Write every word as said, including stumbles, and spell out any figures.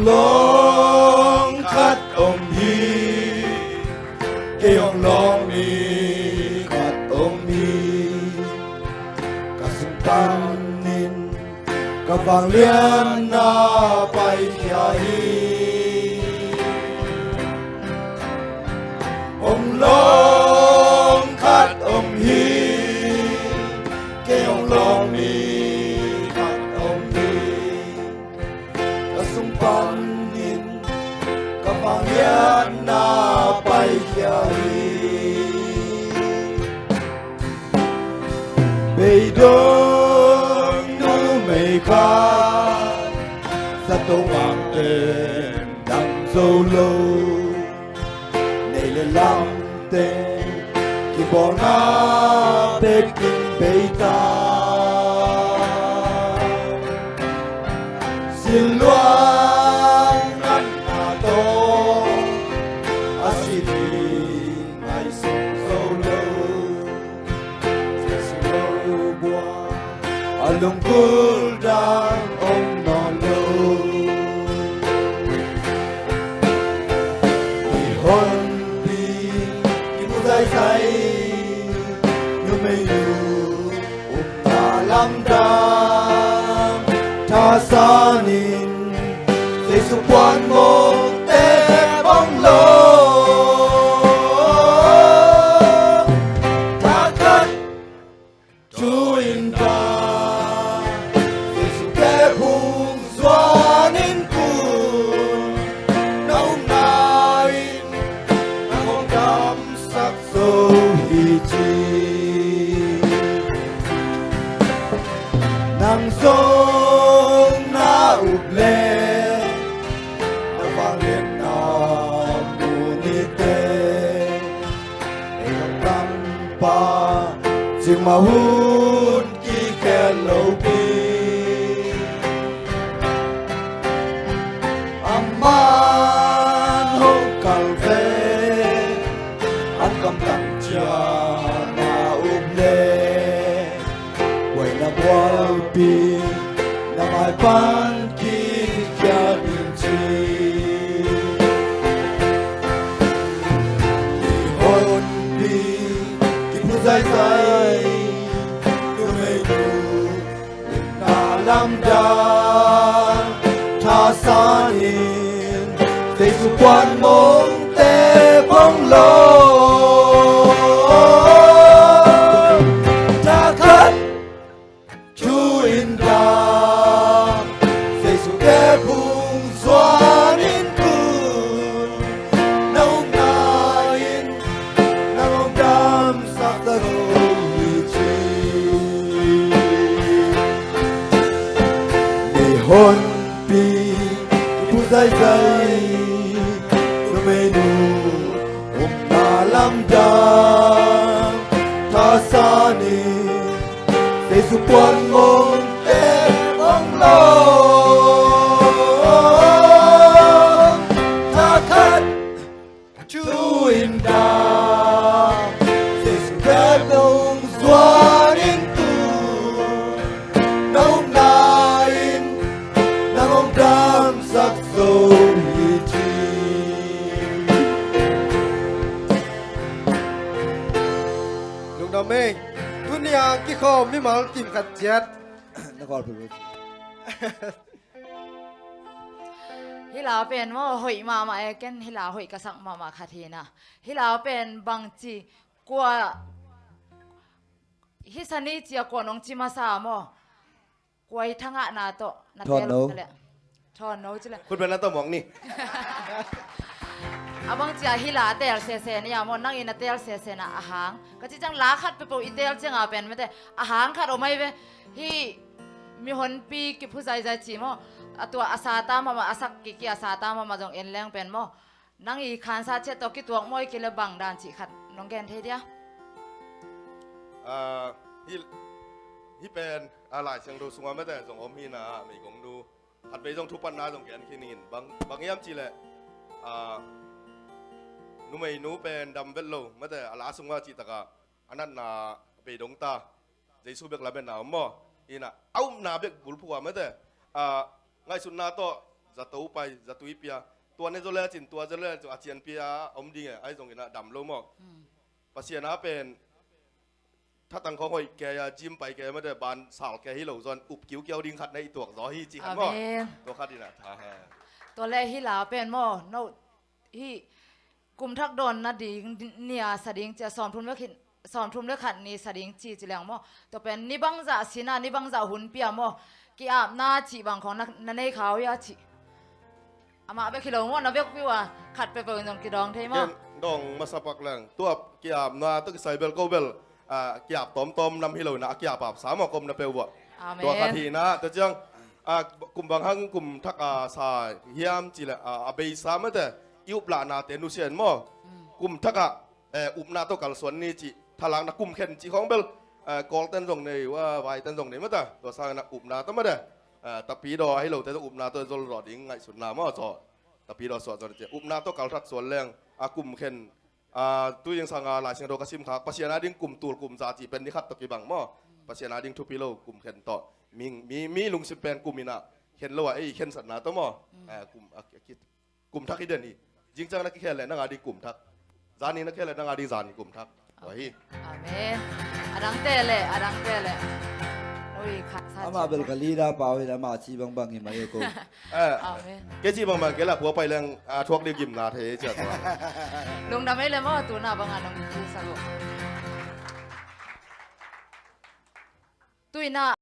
Lawng khat om hi, kei hong lawng mi khat om hi. Ka sung panin ka vangliatna paikhia hi. Hong lawng khat om hi, kei hong lawng mi khat om hi. Ka sung panin ka vangliatna paikhia hi. Beidong numei khat, zato ngam pen dang zo lo. Nei le lam teng kibawlna bekin bei ta. Silluang natna tawh a si ding ngaihsun zo lo. Jesu lo bua a lunggulh dang om nawn lo. Mihonpi kiphu zaizai, numeinu upna lamdang thasanin, Jesu puan mawngte bawng lo. Thakhat thu in dam, Jesu kep hong zuan in kun, na upna in nang hong damsak zo hi ci. Nang zong na up le na vangliatna mu ni teh. Ei Khamtam pa, cikmah hun kikhel lopi. Aman hong kal ve, an kamtang ciang na up le. Buaina buaipi, na mai pan kikhia ding ci. Mihonpi kiphu zaizai, numeinu upna lamdang thasanin, Jesu puan mawngte bawng lo. Thakhat thu in dam, Jesu kep hong zuan in kun, na upna in nang hong damsak zo hi ci. Mihonpi kiphu zaizai, numeinu upna lamdang thasanin, Jesu puan mawngte bawng lo. Thakhat thu in dam, Jesu kep hong zuan in kun, na upna in nang hong damsak zo hi ci. Lungdam ei. Tuni a kikhawm mimal kim khat ciat. Na khawl phut phut. Hih la pen maw, hoih mahmah e, ken hih la hoih ka sak mahmah khat hi na. Hih la pen bangci, kua, hih sani cia kua nong ci masa maw? Kua i thangahna tawh na teel le. Thawn no ci le. Khut beng na tawh muak ni. A bang cia hih la a teel sese ni a maw, nang in a teel sese na a hang. Ka ci ciang la khat peuhpeuh i teel ciang a pen mete a hang khat om ai ve. Hih mihonpi kiphu zaizai ci maw. A tua a sata mahmah, a sak kiki a sata mahmah zong en leng pen maw. Nang i khansa ciat tawh kituak mawi kei le bang dan cih khat nong gen thei dia? Ah, hih, hih pen, ah, Lai Siangtho sungah mete zong om hi na, meigongnu khatvei zong thupatna zong gen khin in bang, bang hiam cih leh, ah, numeinu pen dam vet lo mete a la sungah cih takah a natna bei dong ta. Jesu bek lametna om maw? Ina a upna bek bulphuh a mete, ah, ngaihsutna tawh zato pai, zatui pia. Tua ne zaw lecin, tua zaw lecin, a cianpi a om ding e, ahi zongin a dam lo maw. Pasian a pen thatang khawng hoih kei a, gym pai kei a, mate ban sal kei hi lo zaw in, up kiukiau ding khat na i tuak zaw hi ci khat maw. Amen. Tua khat in a tha he. Tua le hi la pen maw, no, hi kum thak dawn na ding ni a sa ding ci a, sawmthum le khin, sawmthum le khat ni sa ding ci ci leng maw. Tua pen ni bangzah sin a, ni bangzah hun pia maw. Ki-apna cih bang khawng na, na nei kha uh hia cih. Amah bek hi lo maw, na bek piu a khat peuhpeuh in zong kidawng thei maw. Ken dawng masa pak leng. Tua ki-apna tawh kisai bel ko bel, ah, ki-ap tawmtawm nam hi lo in a, a ki-ap apsa maw, ka omna peuh uah. Amen. Tua khat hi in a, tua ciang, ah, kum bang hang kum thak a sa hiam cih leh, ah, a beisa mate, i uplahnate nusia in maw. Kum thak ah, eh, upna tawh kalsuan ni cih, thalakna kum khen cih khawng bel, eh, Kawlten zong nei uh a, vaiten zong nei mate, tua sangin a upna tawh mate, eh, tapidaw ahi lote tawh upna tawh zol rawh ding ngaihsutna maw, zaw. Tapidaw suah zaw ni ci. Upna tawh kalthat suan leng, a kum khen, ah, tu ding sanga Lai Siangtho ka simkhak, Pasian a ding kum tul kum za cih pen ni khat tawh kibang maw. Pasian a ding thupi lo kum khen tawh. Mi, mi, mi lungsim pen kum in a khen lo a, ei khensatna tawh maw. Eh, kum, a, a, ki, kum thak hi den hi. Zingciang na kikhel leh nang a ding kum thak. Zani na khel leh nang a ding zani kum thak. Tua hi. Amen. A dangte le, a dangte le. Ui, khat sa. Amah bel ka leader pau hi, amah ci bangbang hi mai ko. Eh, amen. Kei ci bangbang kei la pua pai leng, a thuak ding gimna thei cia tua. Lungdam ei le maw, tuna bang a nong ci sa lo. Tuina.